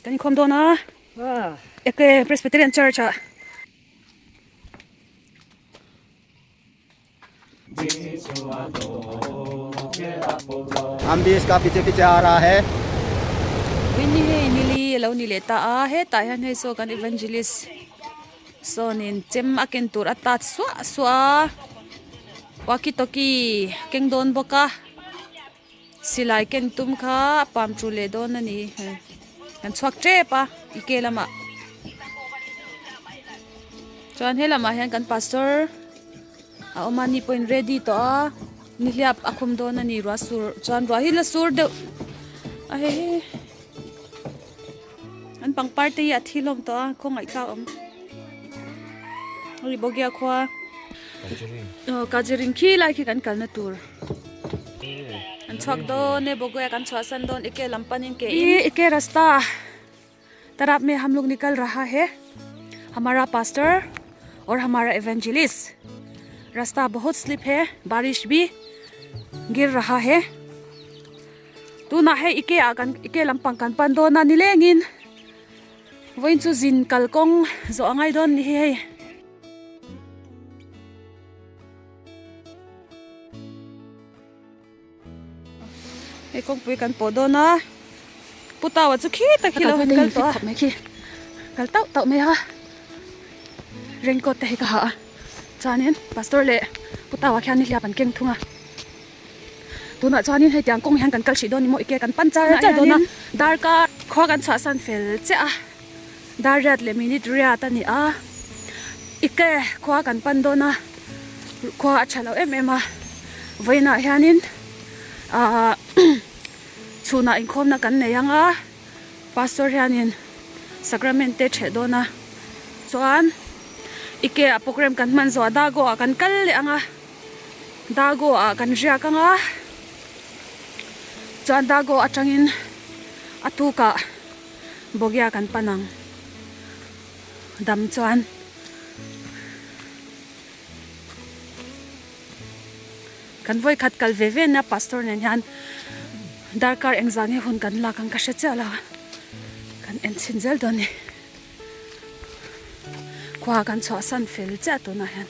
Kan inkhawm dawn a Eke Presbyterian Church ah. Hum bhi iska piche piche aa raha hai. Winnie hei nili a lo ni leh ta a, hetah hian hei saw kan evangelist sawnin chem a ken tur a tat suah suah a, walkie talkie keng dawn bawk a. Silai ken tum kha a pam ṭul leh dawn a ni. Kan chhuak ṭep a i ke lamah. Chuan he lamah hian kan pastor a awm a ni pawhin ready tawh a nihliap a khum dawn a ni ruah sur chuan ruah hi la sur deuh a hei hi an pangpar te hi a thi hlawm tawh a khawngaih thlak awm hei bawgia khua Kajering khi lai khi kan kalna tur. An chhuak dawn e Bogoya kan chhuah san dawn ike lam panin ke in. Ike rasta taraf mein hum log nikal raha hai hamara pastor aur hamara evangelist rasta bahut slip hai barish bhi gir raha hai tunah hei ike ah kan ike lampang kan pan dawn a nilengin vawiin chu zin kalkawng zawh a ngai dawn ni hi hei. Hei kawngpui kan pawh dawn a pu tau a chu khi tak hi lo han kal tawh a kal tauh tauh mai a raincoat te hi ka ha a chuanin pastor leh pu tau ah khian nihliap an keng thung a tunah chuanin hei tiang kawng hian kan kal hrih dawn ni maw ike kan pan char char dawn a darkar khua kan chhuahsan fel chiah a. Dar riat leh minute riat a ni a, ike khua kan pan dawn a, khua a tha lo em em a, vawiinah hianin ahh chhunah inkhawmna kan nei ang a, pastor hianin sacrament te ṭheh dawn a, chuan ike ah program kan hman zawh ah dago ah kan kal leh ang a, dago ah kan riak ang a, chuan dago atangin a tukah. Bawgia kan pan ang dam chuan kan vawi khat kal ve ve nia pastor nen hian darkar engzah nge hun kan lak ang ka hre chiah lo a kan en chhin zel dawn a ni khua kan chhuahsan fel chiah tunah hian.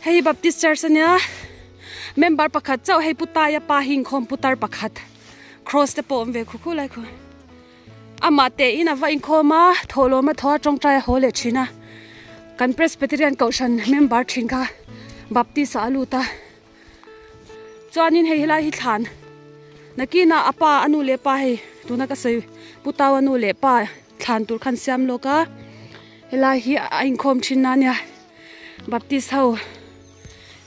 Hei Baptist Church ania member pakhat chauh hei putaia pa hi inkhawm putar pakhat cross te pawh a awm ve khu khu lai khu amah te in a va inkhawm a thawhlawm a thaw a tawngtai a haw leh thin a kan Presbyterian kohhran member thin kha Baptist ah a lut a chuanin hei helai hi thlan nakinah a pa a nu leh pa hei tuna ka sawi putau a nu leh pa thlan tur khan siam lawk a helai hi a inkhawm thin na ania baptist ho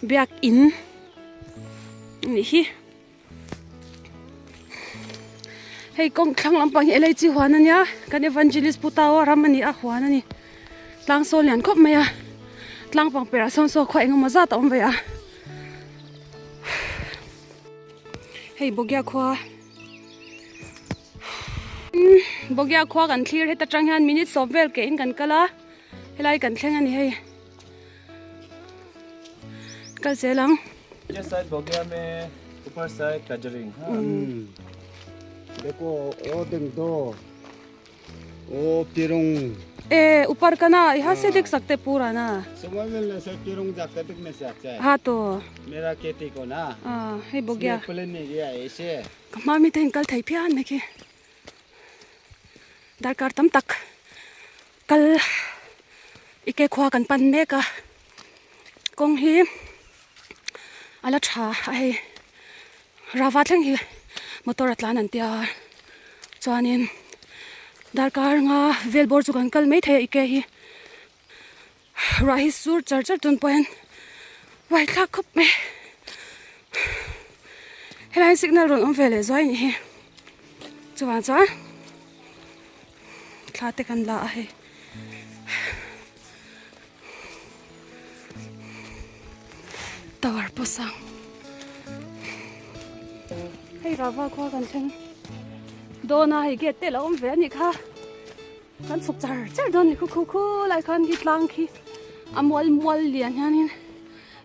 biak in anih hi hei kawng thlang lampang hi elai chi huan ania kan evangelist pu tau a ram ani a huan ani tlang sawn lian khawp mai a tlang pang perah sawn saw khua engemaw zat a awm ve a hei bawgia khua. Bawgia khua kan thlir heta tang hian minute sawm vel ke in kan kal a helai kan thleng a ni hei kal zel ang. Ye side Bawgia me upar side Kajering ha. Dekho o ding do o pirung. E upar ka na yahan se dekh sakte pura na. Subah milne se pirung jakte dikhne se acha hai. Ha to. Mera kheti ko na. Ha hei Bawgia. Plane nahi gaya aise. Ka hma mite in kal thei phian mai khi darkar tam tak kal ike khua kan pan mek a kawng hi a la tha a hei rava thleng hi motor a tlan an tia chuanin darkar nga vel bawr chu kan kal mai thei a ike hi ruah hi sur char char tun pawh hian uai thlak khawp mai helai hian signal rawn awm ve leh zuai a nih hi chuvang chuan thla te kan la a hei tower pawh sang hei rava khua kan thleng dawn a hei gate te a lo awm ve a nih kha. Kan chhuk char char dawn ni khu khu khu lai khan khi tlang khi a mual mual lian hianin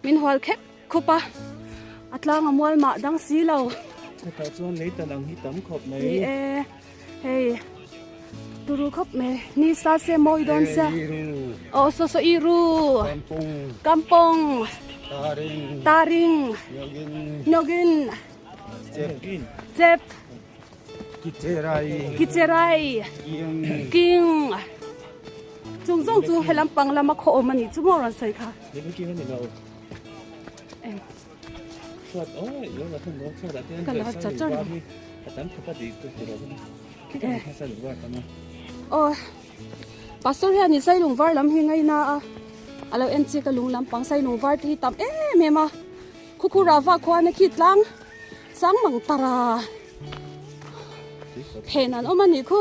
min hual khep khup a. A tlang a mual mah dang si lo. Hetah chuan lei tan ang hi tam khawp mai. Ni e, hei turu khawp mai. Ni sa se mawi dawn sia. Aw saw saw i ru. Kampong. Kampong. Taring. Taring. Nyogin. Nyogin. Chep. Chep. Kicherai. Kicherai. King. King. Chung zawng chu helam pang lama khaw awm a nih chu maw rawn sawi kha. King a ni lo. Ka la char char lo. Aw pastor hian i sailung var lam hi ngaina a a lo en chik a lung lampang sailung var te hi tam em em a khukhura vak khuan a khi tlang sang mang tara phen an awm a nih khu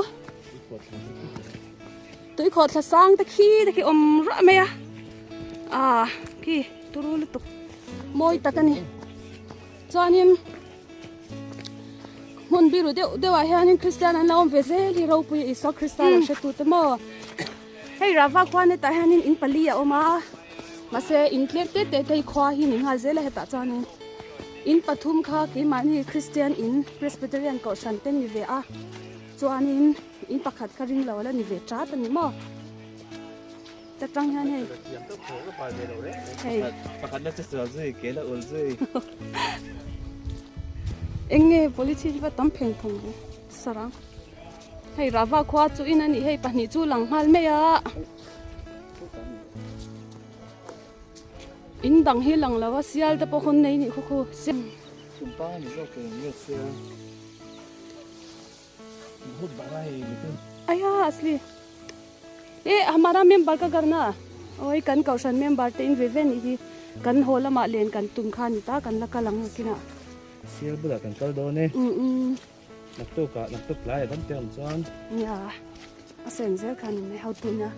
tuikhawhthla sang te khi te khi awm ruah mai a ah khi turu lutuk mawi tak a ni chuanin hmun biru deuh deuh ah hianin kristian an lo awm ve zel hi ropui Isua Krista lo hre tute maw hei rava khua hetah hianin in pali a awm a mahse in tlem te te te hi khua hi ni nghal zel a hetah chuanin in pathum kha keimahni kristian in presbyterian kohhran te ni ve a chuanin in pakhat kha ring lo la ni ve chat a ni maw. Ta tang hian hei. Hei. Pakhat la che sual zui, ke la ul zui. Eng nge polythene va tam pheng phawng ve sarang. Hei rava khua chu in ani hei pahnih chu lang nghal mai a. In dang hi lang lo a sial te pawh hawn nei nih khaw khu. Tumpa ni zawk ke nge sial. Bahut bara hei lekin. Aya asli. E hamara member ka garna oi kan kohhran member te in ve ve nih hi kan haw lamah len kan tum kha ni ta kan la kal ang nakinah. Sial bulah kan kal dawn e. Um Naktuk ah naktuk tlai a dam te awm chuan. Nia a sen zel khan in nei hotu nia.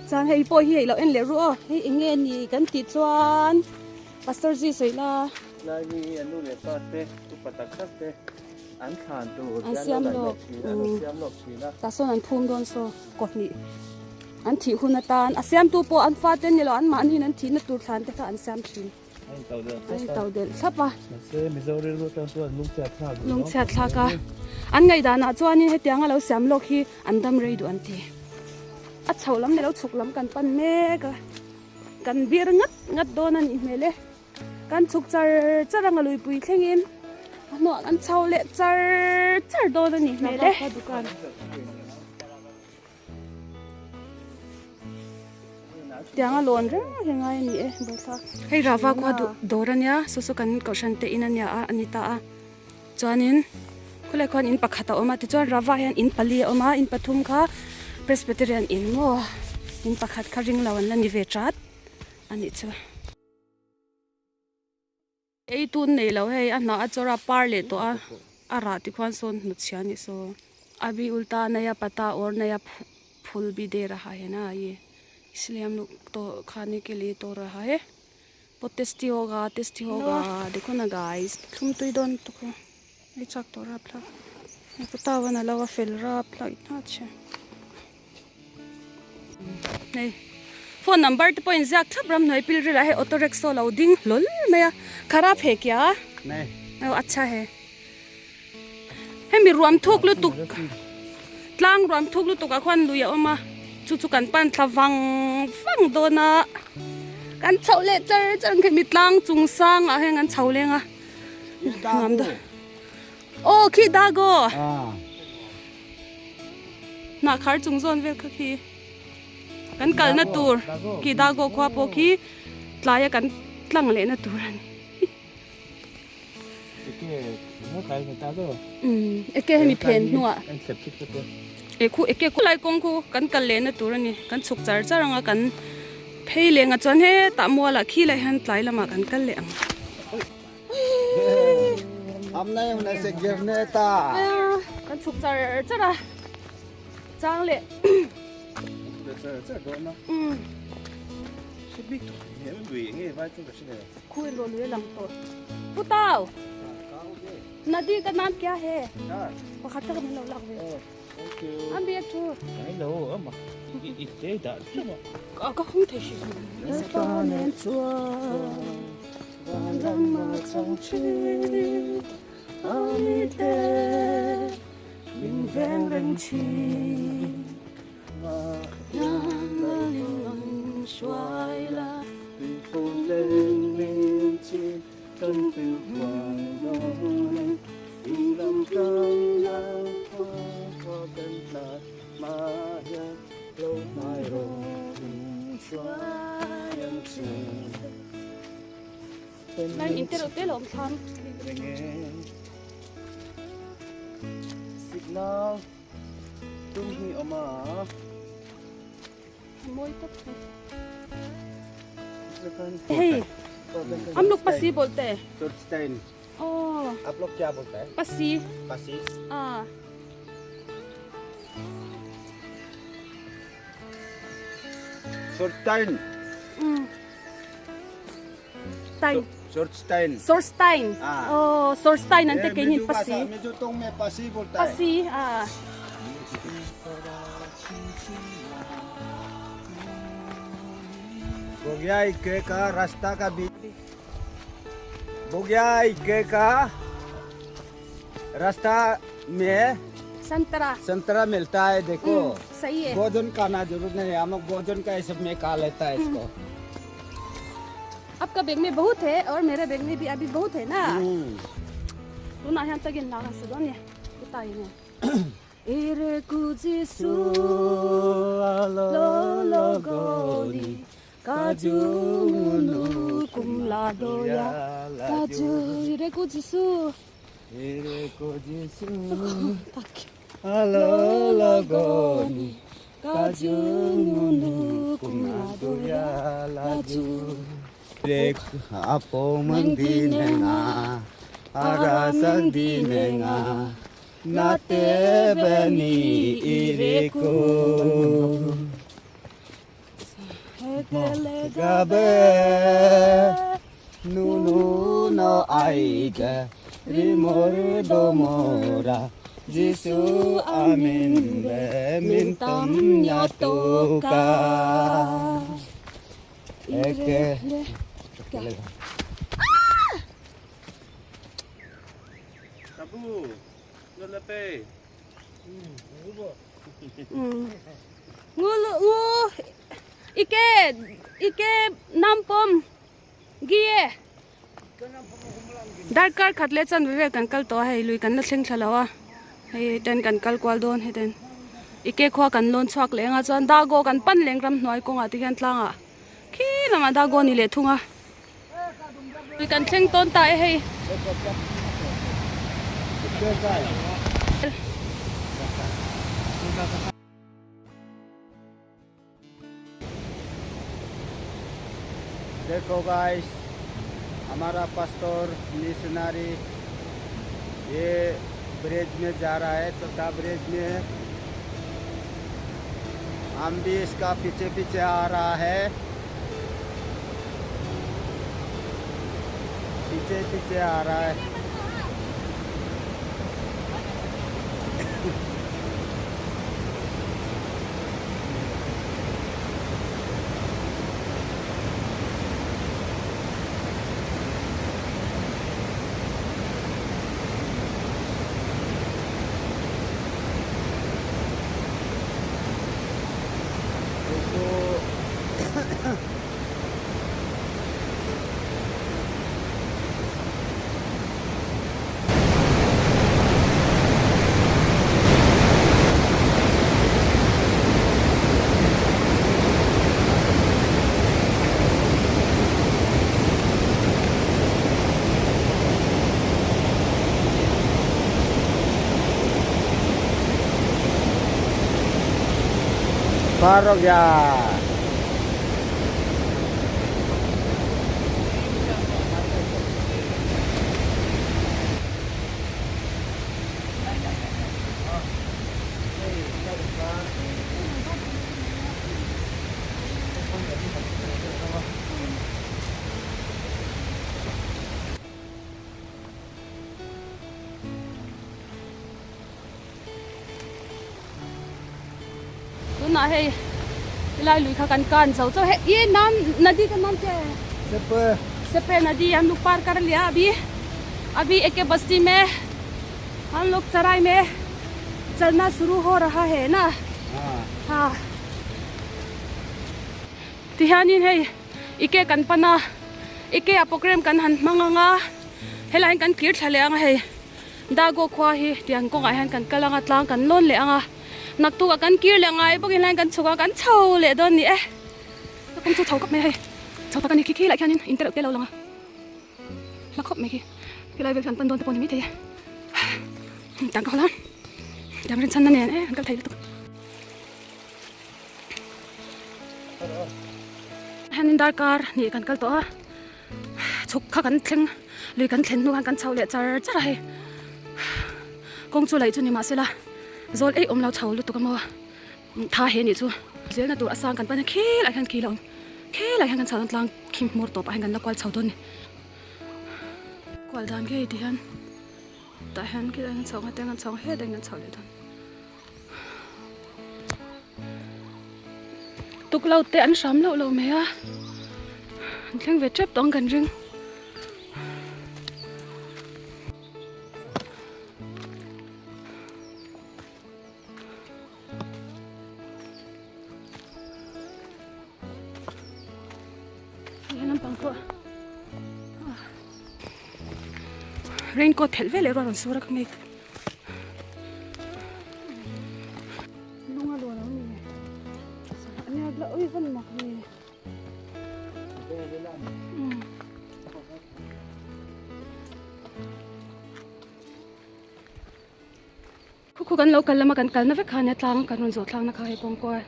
Chuan hei pawh hi hei lo en leh ru aw hei eng nge ni kan tih chuan pastor ji sawi la. Lai mi hi an nu leh pa te upa tak tak te an thlan tur an siam lawk an siam lawk thin a. Tah sawn an phum dawn saw kaw hnih an thih hun atan a siamtu pawh an fate ni lo an mahniin an thihna tur thlan te kha an siam thin. A in to delh thlap a. Mahse Mizo rilru tan chuan lungchhiat thlak duh. Lungchhiat thlak a. An ngaihdanah chuanin hetiang a lo siam lawk hi an dam rei duh an ti. A chho lam leh lo chhuk lam kan pan mek a. Kan bir ngat ngat dawn a nih hmel e. Kan chhuk char char anga luipui thlengin a hnuah kan chho leh char char dawn a nih hmel e. Tiang a lawn reng hi ngai a ni e bawlhhlawh. Hei rava khua duh dawr a nia saw saw kan kohhran te in a nia a a ni ta a chuanin khawlai khuan in pakhat a awm a tichuan rava hian in pali a awm a in pathum kha presbyterian in maw in pakhat kha ring lo an la ni ve chat a nih chu. Ei tun nei lo hei a hnah a chawr a par leh tawh a a rah ti khuan sawn hnutchhia a nih saw abhi ulta naya pata aur naya phul bhi de raha hai na ye isliye hum log to khane ke liye tod raha hai bahut tasty hoga tasty hoga dekho na guys thlum tui dawn lutuk a ei chak tawh rap thlak pata wan alo a fel rap thlak hna che. Hei phone number te pawh inziak thlap ramhnuai pil ril ah hei auto rickshaw lo ding hlawl mai a kharap he kia aw acha he hemi ruam thuk lutuk tlang ruam thuk lutuk ah khuan lui a awm a chu chu kan pan thla vang vang dawn a kan chhoh leh char char ang khemi tlang chung sang ah hian kan chho leng a nuam dawn aw khi dago. Hnah khar chung zawn vel kha khi kan kalna tur khi Dago khua pawh khi tlaia kan tlang lehna tur a ni. Umm eke hemi phen hnuah e khu eke khu lai kawng khu kan kal lehna tur a ni kan chhuk char char anga kan phei leh anga chuan hetah mualah khi lai hian tlai lamah kan kal leh ang. Kan chhuk char char a chang leh khui rawh lui a lang tawh pu tau nadi ka nam kya he pakhat kha ka min lo lak ve. Thank you. An bia chu. Ngai lo ama i i te dah teuh a. Ka ka hung thei hrim. Lalpa nen chuan vanram a chang thin a mi te min veng reng thin. Nang in te reuh te lo awm thlam. Signal. Tum hi awm a. Mawi tawp thei. Hei. Am lok pasi bolte. Stein. Oh. Aap lok kya bolta hai? Pasi. Pasi. Ah. Stein. Stein. Stein. Sorstein. Ah. Oh, Sorstein an te ke ni pasi. Mizo tong me pasi bolta hai. Pasi. Ah. Bogya इके का रास्ता का बीच बोगया इके का रास्ता में संतरा संतरा मिलता है देखो सही है भोजन खाना जरूरत नहीं है हम लोग भोजन का सब में खा लेता है इसको आपका बैग में बहुत है और मेरे बैग में भी अभी बहुत है ना हम्म। tuna hian takin lak a sa dawn ni putai nen ire ku jisu lo lo go ni ka ju nu kum la do ya ka ju ire ku jisu ire ku jisu lo lo go ni ka ju nu kum la do ya la ju Apo mandinenga arasandinenga nate beni ireko gabe nunu no aiga rimor domora Jisu amen be min tam ya to ka eke Sabu nula pe. Ngu ngu ike ike nampom gie darkar khat leh chuan vel kan kal tawh a hei lui kan la thleng thla lo a hei ten kan kal kual dawn hei ten ike khua kan lawn chhuak leh anga chuan dago kan pan leng ram hnuai kawngah te hian tlangah khi lamah dago a ni leh thung a lui kan thleng tawn ta e hei. देखो guys हमारा pastor missionary ये bridge में जा रहा है छोटा bridge में हम भी इसका पीछे पीछे आ रहा है पीछे पीछे आ रहा है देखो पार हो गया Tunah hei helai lui kha kan kan zo chauh hei ih nam nadi ka nam che Sepe Sepe nadi an luk par kar lia abhi abhi eke basti me an luk charai me chalna shuru ho raha hai na ha tihianin hei ike kan pan a ike a program kan han hmang anga helai hian kan kir thla leh anga hei Dago khua hi tiang kawngah hian kan kal anga tlang kan lawn leh anga naktuk ah kan kir leh ngai bawk in helaiin kan chhuk a kan chho leh dawn ni e ka kawng chu chho khawp mai a hei chho tak a ni khi khi lai khianin in tereuh te lo lang a hla khawp mai khi helai vel hian pan dawn te pawh ni maithei e tiang ka haw la tiang rinchhan na nen e an kal thei lutuk. Hianin darkar hnih kan kal tawh a chhuk kha kan thleng lui kan thlen hnu khan kan chho leh char char a hei kawng chu laih chu ni mahse la zawl eih awm lo chho lutuk a maw tha he nih chu zelna tur a sang kan pan a khilai hian khi lo awm khilai hian kan chho dawn tlang khi hmur tawp ah hian kan la kual chho dawn a ni kual dan ngei ti hian tah hian khilai hian chho ang a tiang an chho ang het a in an chho leh dawn. Tuklo te an hram loh loh mai a an thleng ve tep tawh ang kan ring. Lampang pawh raincoat phelh veleh rual rawn sur a ka ngei. Lung a luan ang ni. Nia la ui van mak ni. Khu khu kan lo kal lama kan kalna vek kha nia tlang kan rawn zawh thlakna kha hei kawngkawi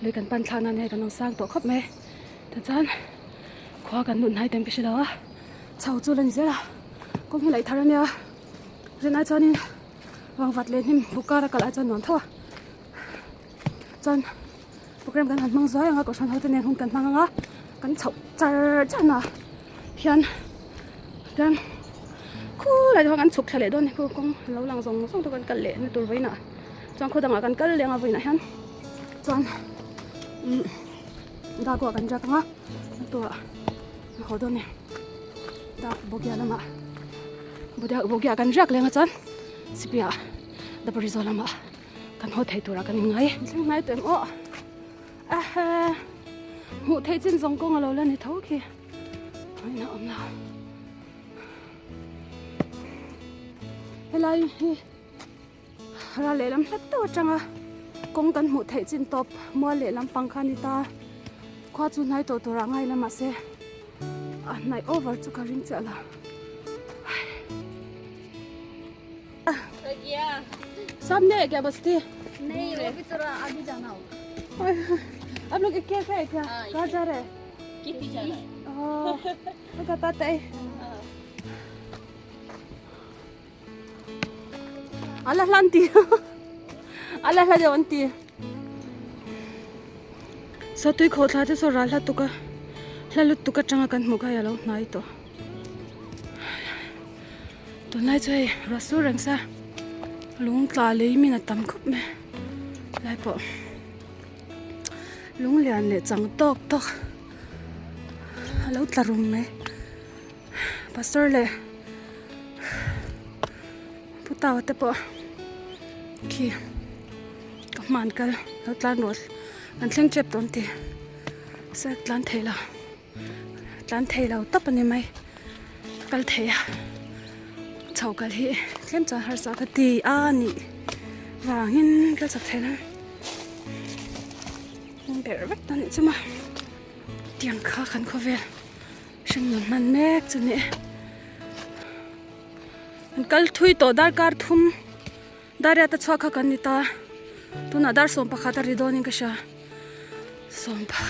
lui kan pan thlakna nia hei kan lo sang tawh khawp mai tichuan khua kan lut hnai tem ka hre lo a chho chu la ni zel a kawng hi laih thar ania rinai chuanin vangvat leh hnim buk kara kalh ai chuan nuam tho a chuan program kan han hmang zuai ang a kohhran ho te nen hun kan hmang ang a kan chhoh char char na hian chuan khulai te khan kan chhuk thla leh dawn a ni khu kawng lo lang zawng zawng te kan kal leh na tur vawiinah chuan khaw dangah kan kal leh ang a vawiinah hian chuan umm dak ah kan riak ang a hnuah a haw dawn a ni dak bawkya lamah bawkya kan riak leh ang a chuan sipiah daparizaw lamah. Kan haw thei turah kan inngai. Thleng hnai tawh em aw. Ahe. Hmuh theih chin zawng kawng a lo la ni tho khi. Ina awm la. Helai hi ral lehlam hlat deuh atanga kawng kan hmuh theih chin tawp mual lehlam pang kha a ni ta. Khua chu hnai tawh turah ngai la mahse a hnaih over chu ka ring chiah lo. सामने है क्या बस्ती नहीं वो भी थोड़ा आगे जाना होगा आप लोग क्या है क्या कहाँ जा रहे हैं कितनी जाना है वो बताते है अल्लाह लांती अल्लाह ला जवंती satui kho thla te saw ral hla tuk a hla lutuk atanga kan hmuh kha hi alo hnai tawh. Tunlai chu hei ruah sur reng sa lung tla lei min a tam khawp mai lai pawh lung lian leh chang tawk tawk a lo tla rum mai pastor leh pu tau te pawh khi ka hman kal lo tlan ruah an thleng tep tawh an ti se tlan thei lo. Tlan thei lo tawp a ni mai kal thei a chho kal hi tlem chuan harsa ka ti a nih vangin ka chak thei lo a berh vek ta nih chu maw tiang kha kan khawvel hringnun hman mek chu ni an kal thui tawh darkar thum dariat a chhuak kha kan ni ta tunah dar 11 a ri dawnin ka hria sawmpa.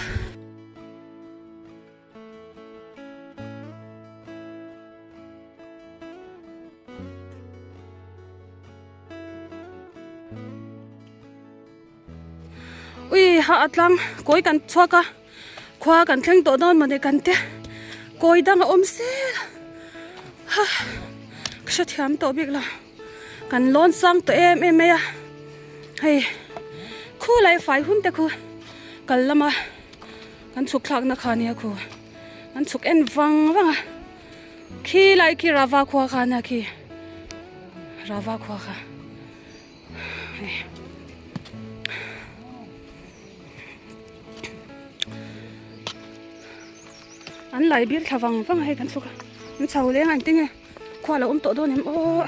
Ui ha a tlang kawi kan chhuak a khua kan thleng tawh dawn mawni kan te kawi dang a awm zel a ha ka hrethiam tawh bik lo kan lawn sang tawh em em mai a hei. Khulai fai hun te khu kal lama kan chhuk thlakna kha nia khu kan chhuk en vang vang a khi lai khi rava khua kha nia khi rava khua kha hei. An lai bir thla vang vang a hei kan chhuk a an chho leng a engtin nge khua lo awm tawh dawn em aw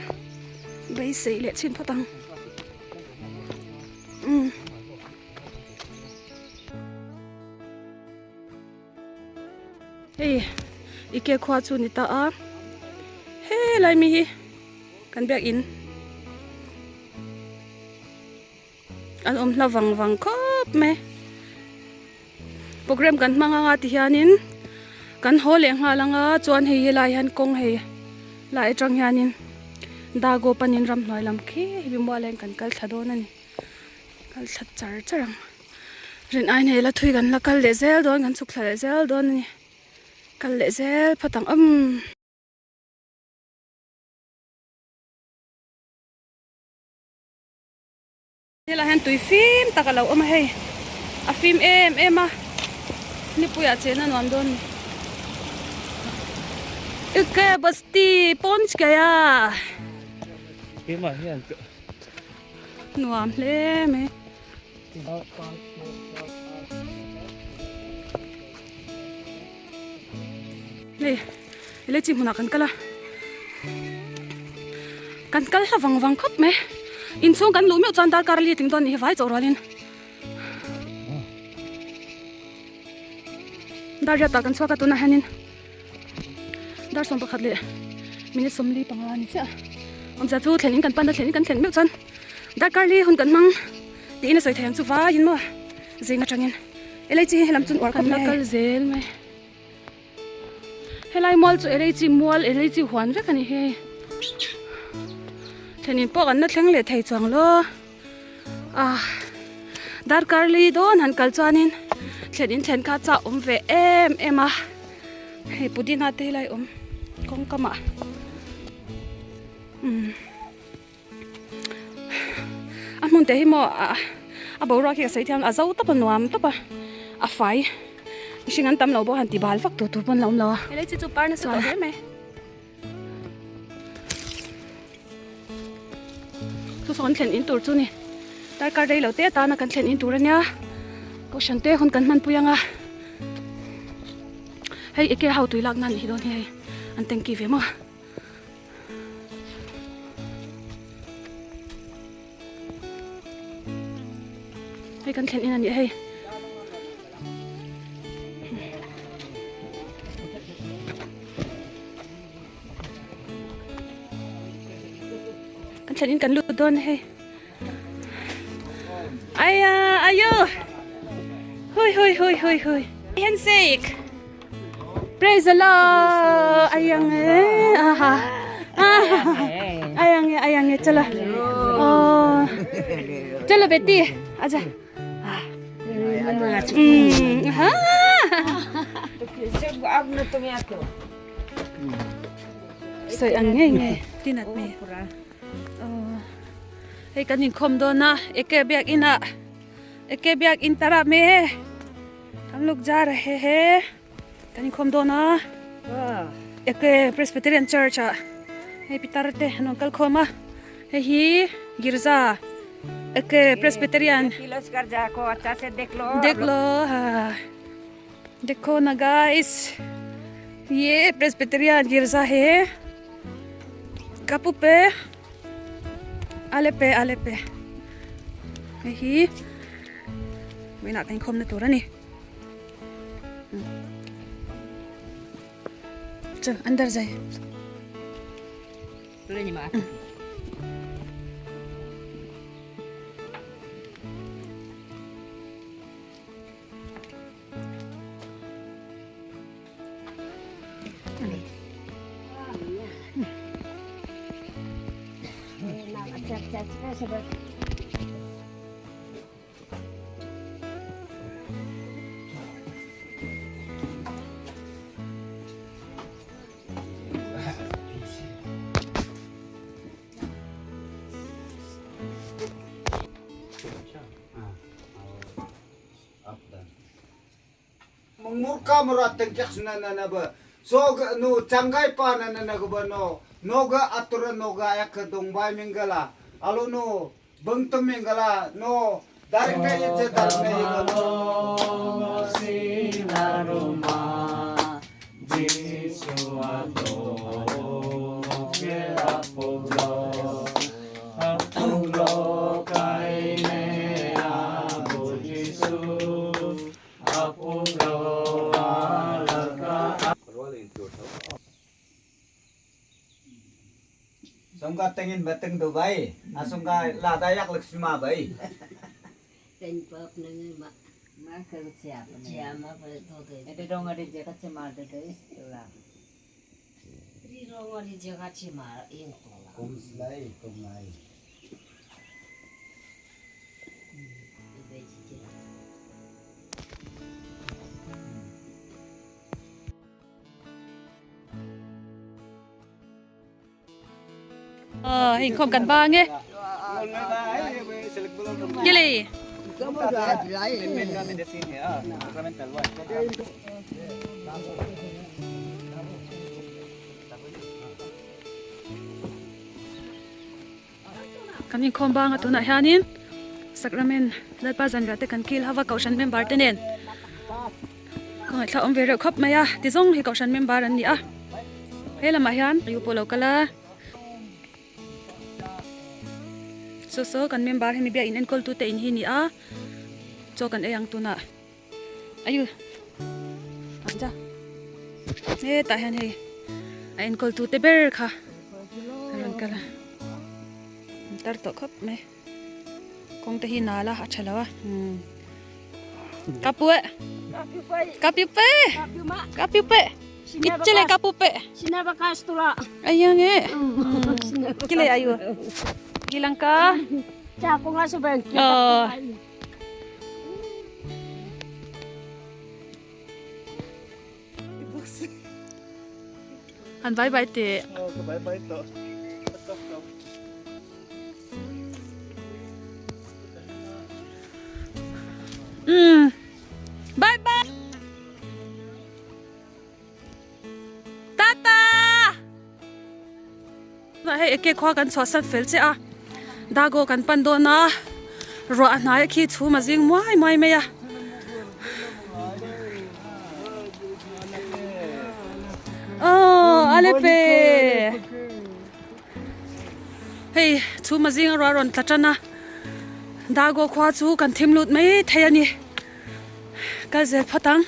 beisei leh chhin phawt ang. Umm. Hei ike khua chu ni ta a helai mi hi kan biakin an awm hla vang vang khawp mai program kan hmang anga ti hianin kan haw leh nghal anga chuan hei helai hian kawng hei lai atang hianin dago panin ramhnuai lam khi hemi mual ah hian kan kal thla dawn a ni kal thla char char ang rin aiin hei la thui kan la kal leh zel dawn kan chhuk thla leh zel dawn a ni kal leh zel phawt ang umm. Helai hian tui fim tak a lo awm a hei a fim em em a nipuiah chen a nuam dawn a ni ike basti pawnch gaya nuam hle mai. Hei helai chi hmunah kan kal a kan kal hla vang vang khawp mai inchhung kan luh meuh chuan darkar li tling dawn a nih hi vai chawh rualin dar riatah kan chhuak a tunah hianin dar 11 leh minute 45 a ni chiah awmzia chu thlen in kan pan a thlen in kan thlen meuh chuan darkar li hun kan hmang tiin a sawi thei ang chu vaiin maw zing atangin elaichi hi helam chuan uar khawp mai a kal zel mai. Helai mual chu elaichi mual elaichi huan vek a ni hi hei thlenin pawh kan la thleng leh thei chuang lo ah darkar li dawn han kal chuanin thlen in thlen kha chah awm ve em em a hei pudina te helai awm kawng kamah umm. A hmun te hi maw a boruak hi ka sawi thiam a zo tawp a nuam tawp a a fai mihring an tam lo bawk a han ti bal vak tur tur pawn la awm lo a helai chi chu par nasa tawh hle mai chu saw kan thlen in tur chu ni darkar rei lo te atana kan thlen in tur ania kohhran te hun kan hmanpui anga hei eke ho tui lak nan hi dawn hi hei an tanky ve maw. Hei kan thlen in a ni hei. Kan thlen in kan lut dawn hei. Aya ayo. Hui hui hui hui hui. Handshake. Praise the Lord. Ayang eh. Aha. Ayang eh ayang eh chala. Oh. Chalo beti. Aja. Ha. Soi ang nge nge tinat me. Oh. Hei kan inkhawm dawn a eke biak inah eke biak in tarah me. Kan luk ja rahe he kan inkhawm dawn a eke Presbyterian Church ah hei pitar te an rawn kal khawm a hei hi girza eke Presbyterian deklo ha dekho na guys ye Presbyterian girza he kapu pe ale pe ale pe hei hi. Vawiinah kan inkhawmna tur a ni. Chal andar zai. kamra tengkyak suna na na ba so no changai pa na na na ba no noga atura noga yak dongbai mingala alo no bangtum mingala no darka ye darme ye Songka tengin bateng do bai, asongka lada yak laksima bai. Kumslai kumlai. Ờ, hình không cần ba nghe. Cái này. Kan inkhawm banga tunah hianin Sacrament Lalpa Zanriah te kan kil hava Kohhran member te nen ka ngaihthla awm ve reuh khawp mai a ti zawng hi Kohhran member an ni a he lamah hian yu pawh lo kal a saw saw kan member hemi biak in enkawl tute in hi ni a chaw kan ei ang tunah ayu acha hetah hian hei a enkawl tute ber kha a rawn kal a an tar tawh khawp mai kawng te hi nal a a tha lo a umm kapu e kapu pe kapu pe ichile kapu pe ayang e kile ayu gilangka oh An bye bye teh. Aw ka bye bye tawh. Ka tawk lo. Umm. Bye bye. Tata. Hei eke khua kan chhuah san fel che a. Dago kan pan dawn a. Ruah a hnai a khi chhum a zing muai muai mai a. Aww ale pe. Hei chhum a zing a ruah a rawn tla tan a. Dago khua chu kan thim lut mai thei a ni. Kal zel phawt ang.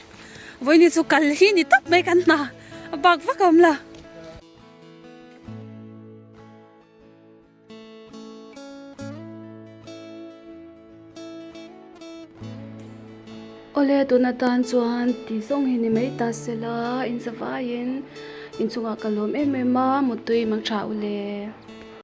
Vawiini chu kal hi ni tawp mai kan hna. A bak vak a awm lo. Awle tun atan chuan ti zawng hi ni mai ta sela in zavaiin inchungah ka lawm em em a mutui mang tha ule.